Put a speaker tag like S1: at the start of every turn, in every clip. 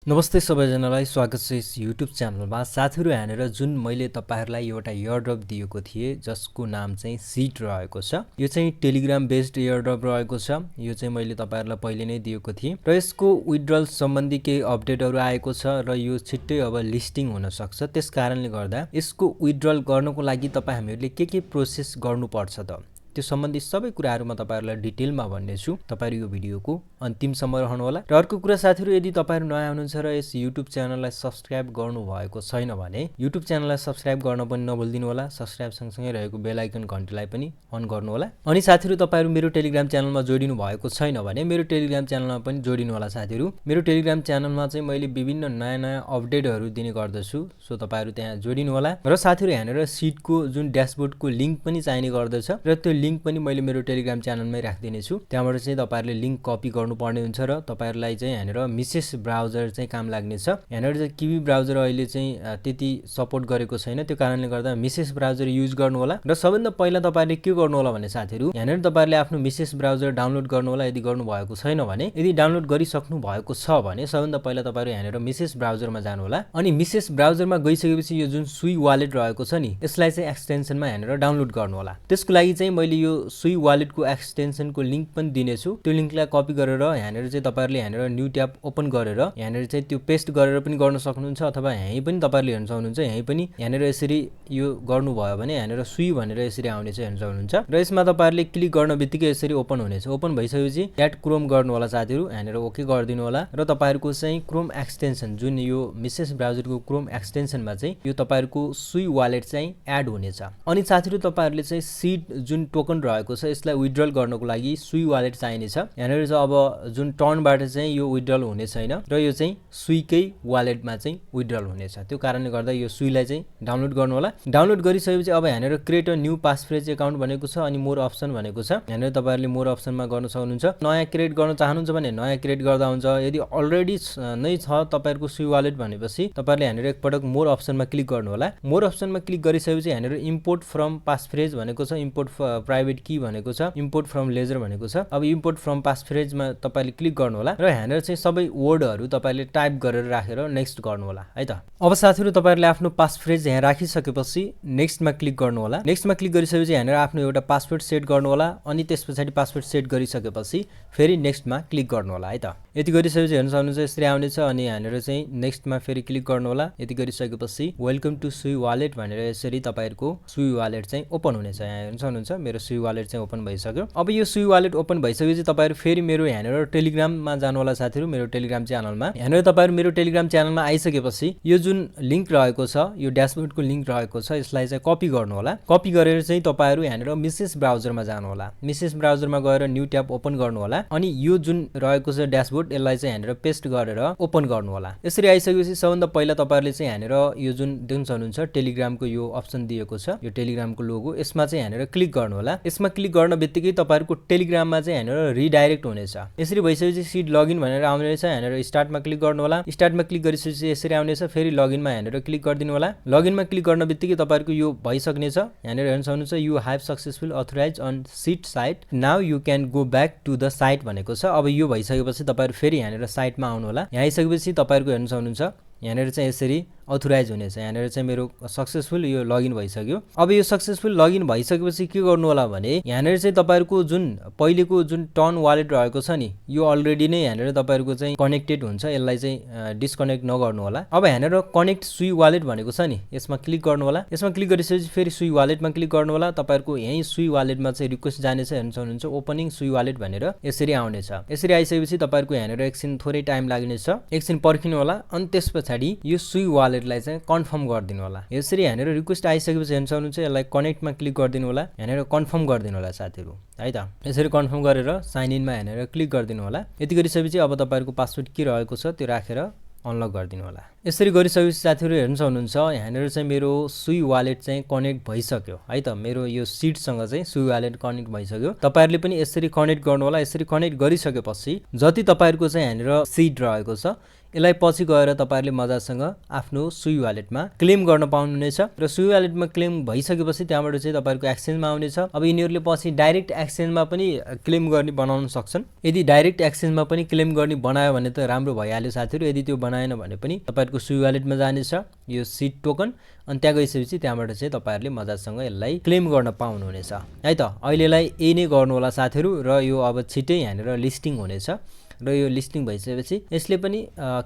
S1: नमस्ते सबैजनालाई स्वागत छ यस युट्युब च्यानलमा। साथीहरू, यहाँनिर जुन मैले तपाईहरुलाई एउटा एयरड्रप दिएको थिएँ जसको नाम चाहिँ सीड रहेको छ। यो चाहिँ टेलिग्राम बेस्ड एयरड्रप रहेको छ। यो चाहिँ मैले तपाईहरुलाई पहिले नै दिएको थिएँ र यसको विथड्रल सम्बन्धी केही अपडेटहरु आएको छ र यो छिट्टै अब लिस्टिङ हुन सक्छ। त्यसकारणले गर्दा यसको विथड्रल गर्नको लागि तपाईहरुले के प्रोसेस गर्नुपर्छ त त्यो सम्बन्धी सबै कुराहरु म तपाईहरुलाई डिटेलमा भन्नेछु। तपाईहरु यो भिडियोको अन्तिमसम्म रहनु होला। र अर्को कुरा साथीहरु, यदि तपाईहरु नयाँ हुनुहुन्छ र यस युट्युब च्यानललाई सब्स्क्राइब गर्नु भएको छैन भने युट्युब च्यानललाई सब्स्क्राइब गर्न पनि नभुल्दिनु होला। सब्स्क्राइब सँगसँगै रहेको बेल आइकन घण्टीलाई पनि अन गर्नु होला। अनि साथीहरु, तपाईहरु मेरो टेलिग्राम च्यानलमा जोडिनु भएको छैन भने मेरो टेलिग्राम च्यानलमा पनि जोडिनु होला। साथीहरु, मेरो टेलिग्राम च्यानलमा चाहिँ मैले विभिन्न नयाँ अपडेटहरु दिने गर्दछु। सो तपाईहरु त्यहाँ जोडिनु होला। र साथीहरु, यहाँनिर सीडको जुन ड्याशबोर्डको लिंक पनि चाहिने गर्दछ र त्यो लिंक पनि मैले मेरो टेलिग्राम च्यानलमै राख्दिने छु। त्यहाँबाट चाहिँ तपाईहरुले लिंक कपी गर्नुपर्ने हुन्छ र तपाईहरुलाई चाहिँ यहाँनिर मिसेस ब्राउजर चाहिँ काम लाग्नेछ। यहाँनिर चाहिँ किवी ब्राउजर अहिले चाहिँ त्यति सपोर्ट गरेको छैन। त्यो कारणले गर्दा मिसेस ब्राउजर युज गर्नु होला। र सबैभन्दा पहिला तपाईहरुले के गर्नु होला भने साथीहरु, यहाँनिर तपाईहरुले आफ्नो मिसेस ब्राउजर डाउनलोड गर्नु होला। यदि गर्नु भएको छैन भने, यदि डाउनलोड गरिसक्नु भएको छ भने सबैभन्दा पहिला तपाईहरु यहाँनिर मिसेस ब्राउजरमा जानु होला। अनि मिसेस ब्राउजरमा गइसकेपछि यो जुन सुई वालेट रहेको छ नि, यसलाई चाहिँ एक्सटेन्सनमा यहाँनिर डाउनलोड गर्नु होला। त्यसको लागि चाहिँ मैले यो सुई वालेटको एक्सटेन्सनको लिंक पनि दिनेछु। त्यो लिंकलाई कपी गरेर यहाँनिर चाहिँ तपाईहरुले यहाँनिर न्यू ट्याब ओपन गरेर यहाँनिर चाहिँ त्यो पेस्ट गरेर पनि गर्न सक्नुहुन्छ, अथवा यही पनि तपाईहरुले हेर्न सक्नुहुन्छ। यही पनि यहाँनिर यसरी यो गर्नुभयो भने यहाँनिर सुई भनेर यसरी आउनेछ, हेर्न सक्नुहुन्छ। र यसमा तपाईहरुले क्लिक गर्न बित्तिकै यसरी ओपन हुनेछ। ओपन भइसकेपछि एड क्रोम गर्नु होला साथीहरु। यहाँनिर ओके गरिदिनु होला र तपाईहरुको चाहिँ क्रोम एक्सटेन्सन जुन यो मिसेस ब्राउजरको क्रोम एक्सटेन्सनमा चाहिँ यो तपाईहरुको सुई वालेट चाहिँ एड हुनेछ। अनि साथीहरु, तपाईहरुले चाहिँ सीड जुन टोकन रहेको छ यसलाई विथड्रल गर्नको लागि सुई वालेट चाहिनेछ। यहाँनिर चाहिँ अब जुन टर्नबाट चाहिँ यो विथड्रल हुने छैन र यो चाहिँ सुईकै वालेटमा चाहिँ विथड्रल हुनेछ। त्यो कारणले गर्दा यो सुईलाई चाहिँ डाउनलोड गर्नु होला। डाउनलोड गरिसकेपछि अब यहाँनिर create a new passphrase account भनेको छ अनि मोर अप्सन भनेको छ। यहाँनिर तपाईहरुले मोर अप्सनमा गर्न सक्नुहुन्छ। नयाँ क्रिएट गर्न चाहनुहुन्छ भने नयाँ क्रिएट गर्दा हुन्छ। यदि अलरेडी नै छ तपाईहरुको सुई वालेट भनेपछि तपाईहरुले यहाँनिर एकपटक मोर अप्सनमा क्लिक गर्नु होला। मोर अप्सनमा क्लिक गरिसकेपछि यहाँनिर इम्पोर्ट फ्रम पासफ्रेज भनेको छ, इम्पोर्ट प्राइभेट की भनेको छ, इम्पोर्ट फ्रम लेजर भनेको छ। अब इम्पोर्ट फ्रम पासफ्रेजमा तपाईले क्लिक गर्नु होला र यहाँनिर चाहिँ सबै वर्डहरु तपाईले टाइप गरेर राखेर नेक्स्ट गर्नु होला है त। अब साथीहरु, तपाईहरुले आफ्नो पासफ्रेज यहाँ राखिसकेपछि नेक्स्टमा क्लिक गर्नु होला। नेक्स्टमा क्लिक गरिसकेपछि यहाँनिर आफ्नो एउटा पासवर्ड सेट गर्नु होला। अनि त्यसपछि पासवर्ड सेट गरिसकेपछि फेरि नेक्स्टमा क्लिक गर्नु होला है त। यति गरिसकेपछि हेर्न सक्नुहुन्छ यसरी आउनेछ। अनि यहाँनिर चाहिँ नेक्स्टमा फेरि क्लिक गर्नु होला। यति गरिसकेपछि वेलकम टु सुई वालेट भनेर यसरी तपाईहरुको सुई वालेट चाहिँ ओपन हुनेछ। यहाँ हेर्न सक्नुहुन्छ मेरो सुई वालेट चाहिँ ओपन भइसक्यो। अब यो सुई वालेट ओपन भइसकेपछि तपाईहरु फेरि मेरो यहाँनिर टेलिग्राममा जानु होला साथीहरु, मेरो टेलिग्राम च्यानलमा। यहाँनिर तपाईहरु मेरो टेलिग्राम च्यानलमा आइसकेपछि यो जुन लिंक रहेको छ, यो ड्याशबोर्डको लिंक रहेको छ, यसलाई चाहिँ कपी गर्नु होला। कपी गरेर चाहिँ तपाईहरु यहाँनिर मिसेस ब्राउजरमा जानु होला। मिसेस ब्राउजरमा गएर न्यू ट्याब ओपन गर्नु होला। अनि यो जुन रहेको छ ड्याशबोर्ड, यसलाई चाहिँ यहाँनिर पेस्ट गरेर ओपन गर्नु होला। यसरी आइसकेपछि सबभन्दा पहिला तपाईहरुले चाहिँ यहाँनिर यो जुन देख्न सक्नुहुन्छ टेलिग्रामको यो अप्सन दिएको छ, यो टेलिग्रामको लोगो, यसमा चाहिँ यहाँनिर क्लिक गर्नु होला। यसमा क्लिक गर्न बित्तिकै तपाईहरुको टेलिग्राममा चाहिँ यहाँनिर रिडाइरेक्ट हुनेछ। यसरी भइसकेपछि सीड लगइन भनेर आउनेछ। यहाँनिर स्टार्टमा क्लिक गर्नु होला। स्टार्टमा क्लिक गरिसकेपछि यसरी आउनेछ। फेरि लगइनमा यहाँनिर क्लिक गरिदिनु होला। लगइनमा क्लिक गर्न बित्तिकै तपाईहरुको यो भइसक्नेछ। यहाँनिर हेर्न सक्नुहुन्छ you have successful authorise on seed site, now you can go back to the site भनेको छ। अब यो भइसकेपछि तपाईहरु फेरि यहाँनिर साइटमा आउनु होला। यहाँ आइसकेपछि तपाईहरुको हेर्न सक्नुहुन्छ यहाँनिर चाहिँ यसरी अथराइज हुनेछ। यहाँनिर चाहिँ मेरो सक्सेसफुल यो लगइन भइसक्यो। अब यो सक्सेसफुल लगइन भइसकेपछि के गर्नु होला भने यहाँनिर चाहिँ तपाईहरुको जुन पहिलेको जुन टर्न वालेट रहेको छ नि, यो अलरेडी नै यहाँनिर तपाईहरुको चाहिँ कनेक्टेड हुन्छ। यसलाई चाहिँ डिस्कनेक्ट नगर्नु होला। अब यहाँनिर कनेक्ट सुई वालेट भनेको छ नि, यसमा क्लिक गर्नु होला। यसमा क्लिक गरिसकेपछि फेरि सुई वालेटमा क्लिक गर्नु होला। तपाईहरुको यही सुई वालेटमा चाहिँ रिक्वेस्ट जानेछ। हेर्न सक्नुहुन्छ ओपनिङ सुई वालेट भनेर यसरी आउनेछ। यसरी आइसकेपछि तपाईहरुको यहाँनिर एकछिन थोरै टाइम लाग्नेछ, एकछिन पर्खिनु होला। अनि त्यसपछि यो सुई वालेटलाई चाहिँ कन्फर्म गरिदिनु होला। यसरी यहाँनिर रिक्वेस्ट आइसकेपछि हेर्न सक्नुहुन्छ यसलाई कनेक्टमा क्लिक गरिदिनु होला। यहाँनिर कन्फर्म गरिदिनु होला साथीहरु है त। यसरी कन्फर्म गरेर साइन इनमा यहाँनिर क्लिक गरिदिनु होला। यति गरिसकेपछि अब तपाईहरुको पासवर्ड के रहेको छ त्यो राखेर अनलक गरिदिनु होला। यसरी गरिसकेपछि साथीहरु हेर्न सक्नुहुन्छ यहाँनिर चाहिँ मेरो सुई वालेट चाहिँ कनेक्ट भइसक्यो है त। मेरो यो सीडसँग चाहिँ सुई वालेट कनेक्ट भइसक्यो। तपाईहरुले पनि यसरी कनेक्ट गर्नु होला। यसरी कनेक्ट गरिसकेपछि जति तपाईहरुको चाहिँ यहाँनिर सीड रहेको छ यसलाई पछि गएर तपाईहरुले मजासँग आफ्नो सुई वालेटमा क्लेम गर्न पाउनुहुनेछ र सुई वालेटमा क्लेम भइसकेपछि त्यहाँबाट चाहिँ तपाईहरुको एक्सचेन्जमा आउनेछ। अब यिनीहरुले पछि डाइरेक्ट एक्सचेन्जमा पनि क्लेम गर्ने बनाउन सक्छन्। यदि डाइरेक्ट एक्सचेन्जमा पनि क्लेम गर्ने बनायो भने त राम्रो भइहाल्यो साथीहरु। यदि त्यो बनाएन भने पनि तपाईहरुको सुई वालेटमा जानेछ यो सीड टोकन, अनि त्यहाँ गइसकेपछि त्यहाँबाट चाहिँ तपाईहरुले मजासँग यसलाई क्लेम गर्न पाउनुहुनेछ है त। अहिलेलाई यही नै गर्नु होला साथीहरु र यो अब छिटै यहाँनेर लिस्टिङ हुनेछ र यो लिस्टिङ भइसकेपछि यसले पनि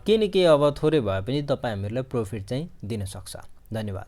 S1: के न के अब थोरै भए पनि तपाई हामीहरुलाई प्रॉफिट चाहिँ दिन सक्छ। धन्यवाद।